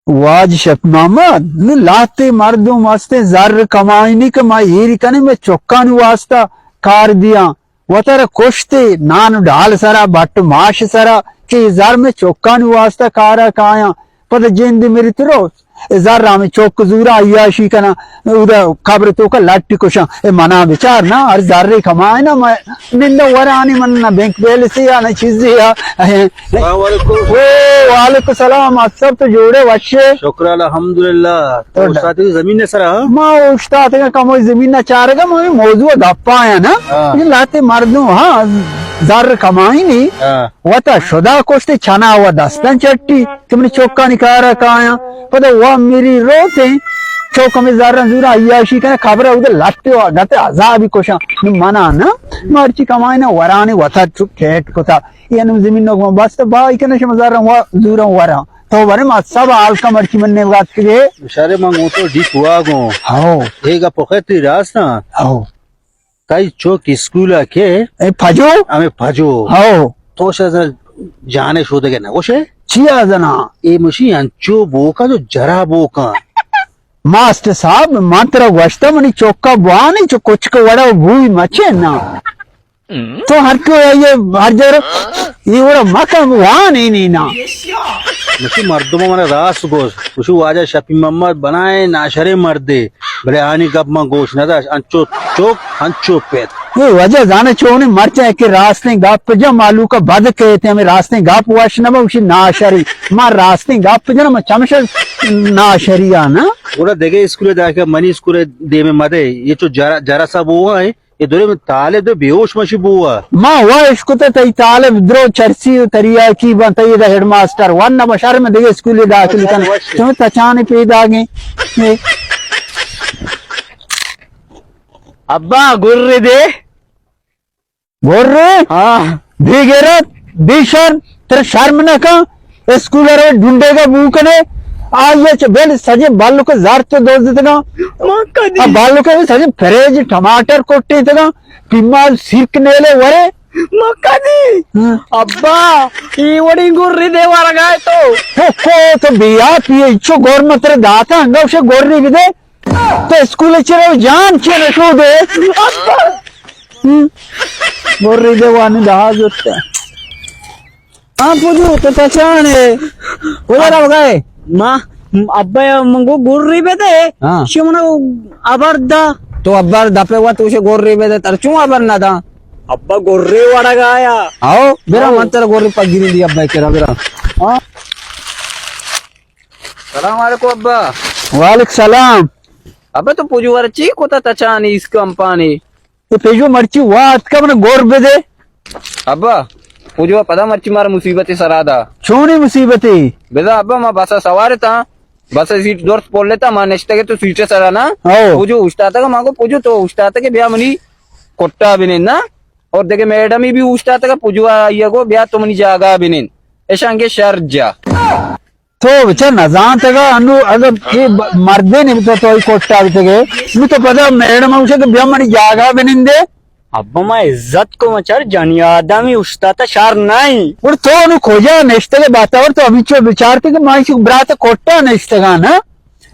واجہ شپ محمد، نو لاتے مردم ہستے زر کمائنی کہ ما ایری کنے میں چکانی واسطہ کار دیاں۔ وتر کشتے نان و ڈال سرا، بٹ و ماش سرا، کہ اے زر میں چکانی واسطہ کارا کایاں۔ پتہ جند میری ترو، اے زر ہمیں چک زورا عیاشی کنا، اودا قبر توکا لٹی کشاں۔ اے منا بچار نا، ہر زر کمائے نا، میں نندہ ورانی من نہ بینک بیلنس یا نہ چیزی یا۔ السلام علیکم۔ او، وعلیکم السلام، اصل تو جوڑے وشے۔ شکر الحمدللہ۔ تو تو ڈ- استاد کی زمین نے سرا، ہاں؟ ما استاد کا کم زمین نہ چارگا، ما موضوع گپا ہے نا۔ ہاں۔ یہ لاتے مردم، ہاں، زر کمائی نہیں۔ ہاں۔ وتا شدا کشتے چنا و دستن چٹی کہ منی چوکانی کارا کایاں۔ پدا وا میری روتے چوک ہمیں زرن زورا عیاشی کنے، خبر اودے لٹتے و گتے عذابی کشاں۔ نو منا نا، مرچی کمائنا ورانی وتا چو کیٹ کتا۔ یہ نو زمین نو بس بائی کنے شما زرن و زورن ورا۔ تو برے ما سب حال کا مرچی من نے بات کے۔ شارے من گو تو ڈی پوا گو۔ ہاؤ۔ اے گا پختی راست نا۔ ہاؤ۔ تئی چوک اسکول ء کہ؟ اے پجو؟ ہمے پجو۔ ہو۔ تو شاید جانے شودگے نہ گوشے؟ چیا زنا؟ اے مشی انچو بوکا جو جرا بوکا۔ ماسٹر صاحب، من ترا گوشتا منی چوکا بوانی چو کچک وڑا بوئی مچے نا۔ تو ہر کو یہ ہر جگہ یہ وڑا مکا وانی نی نا۔ مشی مردم من راست گوش۔ گوشو واجہ شفیع محمد بنائیں ناشریں مردے، بلے آنی گپ من گوش نہ داشت، انچو چک، انچو پت۔ اے واجہ زانے چونے مرچاں کہ راستیں گپ جا مالوکا بد کہتے، ہمیں راستیں گپ وش نہ با، گوشی ناشری۔ ما راستیں گپ جنا، ما چمشا ناشری آ نا۔ گڑا دگہ اسکول داخل، منی اسکول دیمے مدے، یہ چو جرا، جرا سا بوہا ہے۔ اے درے من طالب دو بیہوش مشی بوا۔ ما وا اشکتا تئی طالب درو چرسی و تریاکی بان، تئی دا ہیڈ ماسٹر ون نہ بشار میں دگہ اسکولی داخل کن۔ تو تچانے پیدا گئے۔ ابا گرے دے۔ گرے؟ ہاں۔ بے غیرت، بے شرم، ترا شرم نہ کن؟ اسکول ء روئے ڈنڈیگ ء بو کنے، آئی ء چہ بل سجیں بلک ء زرت ء دزتگاں۔ ما کدی؟ آ بلک ء سجیں فریج ٹماٹر کٹیتگاں، پیمال سیرک نیلے ورے۔ ما کدی؟ ہاں۔ ابا، ای وڑی گری دے ورگائے تو۔ تو کو تو بیا پیے، چو گور متر داتا انگا اسے گری بدے۔ تو اسکول چہ رو جان چہ نشو دے۔ ہم۔ گوری دے وانی دہا زرتا۔ ہاں پجو، تو تچانے۔ کجا روگائے؟ ما، ابا منگو گوری بدے۔ ہاں۔ شمنا ابر دا۔ تو ابر دپے وت اسے گوری بدے، تر چون ابر نہ دا؟ ابا گوری وڑگایا۔ آؤ، برا آؤ۔ من تر گوری پگیری دی ابا کرا برا۔ ہاں۔ سلام علیکم ابا۔ وعلیکم سلام۔ ابا تو پجو ور چی کتا تچانی اس کمپانی؟ اے پجو مرچی وات کا من گور بدے۔ ابا پجو پدا مرچی مار مصیبت سرا دا۔ چونی مصیبتی؟ بدا ابا ما بس سوار تا، بس سیٹ درست پول لیتا، ما نشتگے تو سیٹ سرا نا۔ او۔ پجو اشتاتا ما کو پجو تو اشتاتا کہ بیا منی کٹا بنین نا۔ اور دیکھے میڈم ہی بھی اشتاتا کہ پجو آئیے کو بیا تو منی جاگا بنین۔ اشانگے شر جا۔ تو بچار نزانتگا، انو اگر اے ب-، مردے نے تو، تو ای کوٹا بیتگے، نو تو پدا میڈم اوشے کہ بیا منی جاگا بنندے۔ ابا ما عزت کو مچار جنی آدمی اشتاتا شر نہیں۔ اور تو انو کجا نشتگے باتور تو ہمیچو بچارتے کہ ما ایشی برات کوٹا نشتگا نا۔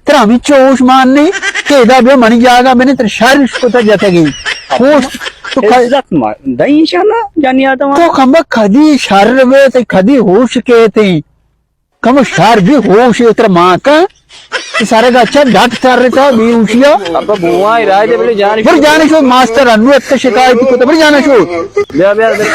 ترا ہمیچو ہوش مان نہیں کہ ادا بیا منی جاگا بنند، ترا شر اش کتا جتگی۔ ہوش تو ک-، عزت ما دئی انشاءاللہ جنی آدم۔ تو کمبا کدی شر بے، تو کدی ہوش کہتے۔ کمو شر بی ہوش ء ترا مان کن، سرگ ء چہ ڈٹ ترتا بے ہوشی ء۔ ابا بوان ارائے دے بلے جان بر جان شو ماسٹر انو ات شکایت کت، بر جان شو۔ بیا، بیا، بیا۔